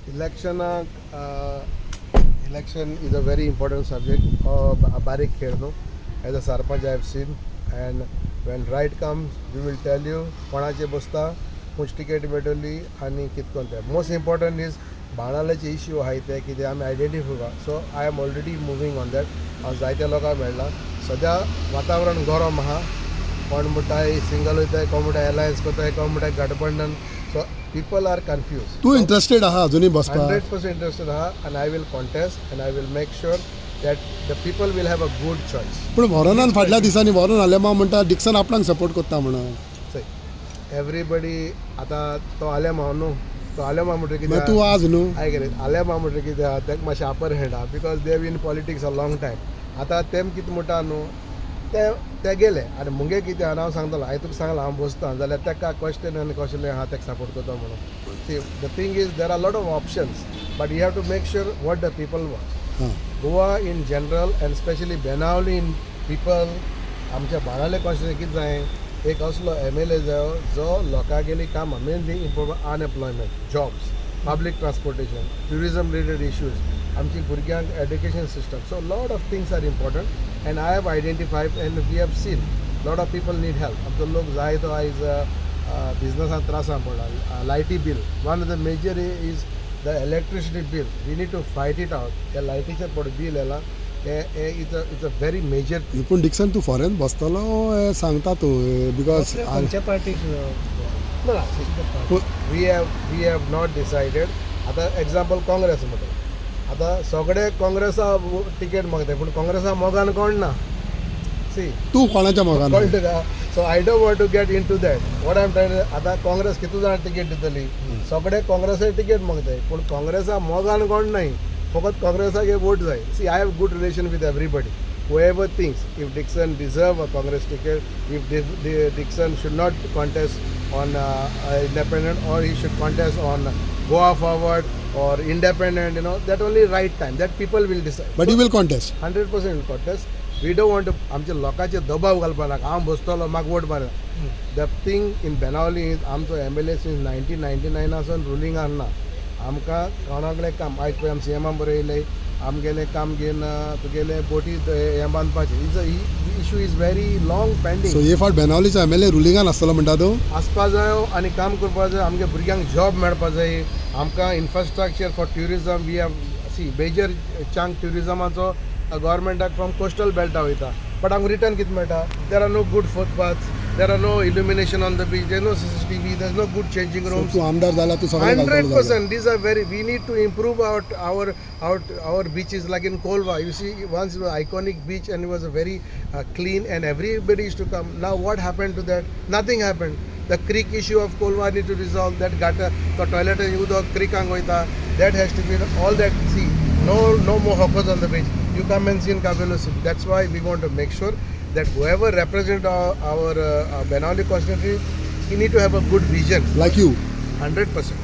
इलेक्शनाक, election is a very important subject. हो बारीक खेळ न्हू. As a sarpanch, I have seen, and when right comes, we will tell you कोणाचे बसता, खंयची टिकेट मेळटली आनी कितें कोन्न तें. मोस्ट इम्पॉर्टंट is बाणावलेचे इश्यू आहाय ते कितें आमी आयडेंटिफाय कर. So I am already moving on that. हांव जायत्या लोकांक मेळ्ळा. सद्या वातावरण गरम आहा. कोण म्हणटाय सिंगल वयताय, कोण म्हणटाय अलायन्स करताय, कोण म्हणटाय गठबंधन. So people are confuse. तूं इंट्रस्टेड आहा अजुनूय बसपाक? 100% interested आहा and I will contest and I will make sure that the people will have a good choice. पूण वॉरनान फाटल्या दिसांनी वॉरन आलेमांव म्हणटा डिक्सन आपणाक सपोर्ट करता म्हणून. See, everybody, आतां तो आलेमांव न्हू, तो आलेमांव म्हणटा मागीर कितें तूं आज न्हू. आयक रे, आलेमांव म्हणटा कितें आहा, ताका मातशें अपर हँड आहा because they in politics a long time. आतां तेम कितें म्हणटा न्हू, ते ते गेले आनी मुगे कितें आहा, हांव सांगतलो. हांवें तुका सांगलां, हांव बसता जाल्यार ताका क्वेश्चन आनी कसलें आहा ताका सपोर्ट करता म्हणून. See, the thing is, there are lot of options, but you have to make sure what the people want. हां. Goa in general and specially Benaulim in people, आमच्या बाणावले कॉन्स्टिट्युएन्सी कितें जाय, एक असलो एमएलए जायो जो लोकांगेली कामां, main thing improve unemployment, jobs, public transportation, tourism related issues, आमची भुरग्यांक education system. So lot of things are important and I have identified and we have seen lot of people need help. आमचो लोक जाय तो आयज बिजनसान त्रासान पडला. लायटी bill, one of the major is the electricity bill. We need to fight it out. त्या लायटीचें पड बील येयलां हें it's a very major. पूण डिक्सन, तूं फॉरेन बसतलो हें सांगता तूं because खंयच्या पार्टीक? We have not decided. आतां एग्जाम्पल, काँग्रेस म्हणटा, आतां सगळे काँग्रेसा टिकेट मागता, पूण काँग्रेसा मोगान कोण ना. सी, तूं कोणाच्या मोगान? कळ्ळें तुका? So I don't want to get into that. What I am trying, आतां काँग्रेस कितू जाणां टिकेट दितली? सगळे काँग्रेसाक टिकेट मागताय, पूण काँग्रेसा मोगान कोण नाय. फकत काँग्रेसाक एक वोट जाय. See, I have good relation with everybody. Whoever thinks if Dixon deserve a Congress ticket, if Dixon should not contest on independent or he should contest on Goa Forward or independent, that only right time, that people will decide. But you will contest? 100% contest. We don't want to आमच्या लोकांचेर दबाव घालपा नाका, हांव बसतलो, म्हाका vote मार. The thing in Benaulim is आमचो MLA since 1999 सावन रुलिंगान ना. आमकां कोणा काम, आयज पळय आमी सीएमा बरयले, आमगेलें काम घेवन तुगेलें बोटी हें बांदपाचें is a issue is very long pending. So हे फावट बेनावलीचो एमएलए रुलिंगान आसतलो म्हणटा तूं? आसपा जायो आनी काम करपा जाय. आमगे भुरग्यांक जॉब मेळपा जाय. आमकां infrastructure for tourism, we have, see, major chunk ट्युरिजमाचो गव्हर्मेंटाक from coastal बेल्टा वयता, बट आमकां रिटर्न कितें मेळटा? There are no good footpaths, there are no illumination on the beach, there no CCTV, there no good changing rooms. तूं आमदार जाल्यार तूं सगळें hundred घालतलो जाल्यार. Percent. These are very, we need to improve our beaches, like in Colva. You see, once it was iconic beach and it was a very clean and everybody used to come. Now what happened to that? Nothing happened. The creek issue of Colva need to resolve that. Gutter, the toilet उदक क्रिकांक वयता, that has to be all that. See, no more hawkers on the beach. You come and see in Cavelossim. That's why we want to make sure that whoever represent our Benaulim constituency, he need to have a good vision. Like you. 100%.